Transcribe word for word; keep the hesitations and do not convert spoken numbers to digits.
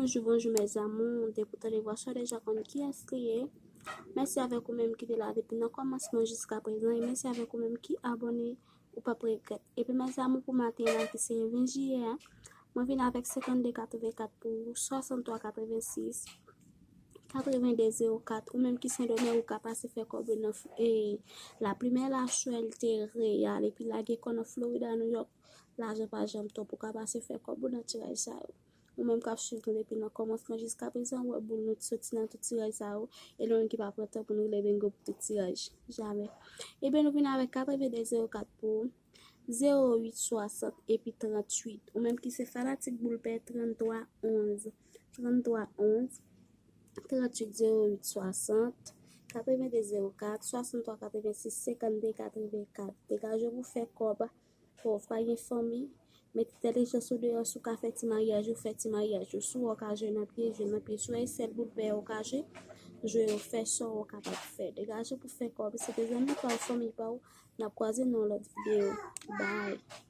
Bonjou, bonjou, mes amours. Depi w tande vwa sa, w deja konn kiyès li ye. Mèsi avèk ou menm ki te la depi nan kòmansman jiska prezan. E mèsi avèk ou menm ki abòne, ou p ap regrèt. Epi, mes amours, pou maten an ki se ven jiyè a, mwen vin avèk senkannde katrevenkat pou ou, swasanntwa katrevensis, katrevenn de zewo kat. Ou menm ki Sendomeng, ou ka pase fè kòb ou nan f- e, La Primera Suerte Real, epi lage kò nan Florida, New York. Lajan pa janm twòp, ou ka pase fè kòb ou nan tiraj sa yo. Ou menm k ap swiv nou depi nan kòmansman jiska prezan, ou wè boul nou soti nan tout tiraj sa yo, e nou menm ki pa pran tan pou nou rele bingo pou tout tiraj. Jamè. Ebyen, nou vin avèk katrevenn de zewo kat pou ou, zewo uit swasant epi tranntuit. Ou menm ki se fanatik boul pè, trannntwa onz, trannntwa onz, tranntuit zewo uit swasant, katrevenn de zewo kat, swasanntwa katrevensis, senkannde katrevenkat. Degaje w pou fè kòb. Bon, ou pa gen fanmi, met entèlijans ou deyò, si w ka fè ti maryaj ou, fè ti maryaj ou. Si w wè w ka jwe nan pye, jwe nan pye. Si w wè e sèl boul pè ou ka jwe, jwe yo, fè sa w kapab fè. Degaje w pou fè kòb. Se te zanmi pa w, fanmi pa w. N ap kwaze nan yon lòt videyo. Bye.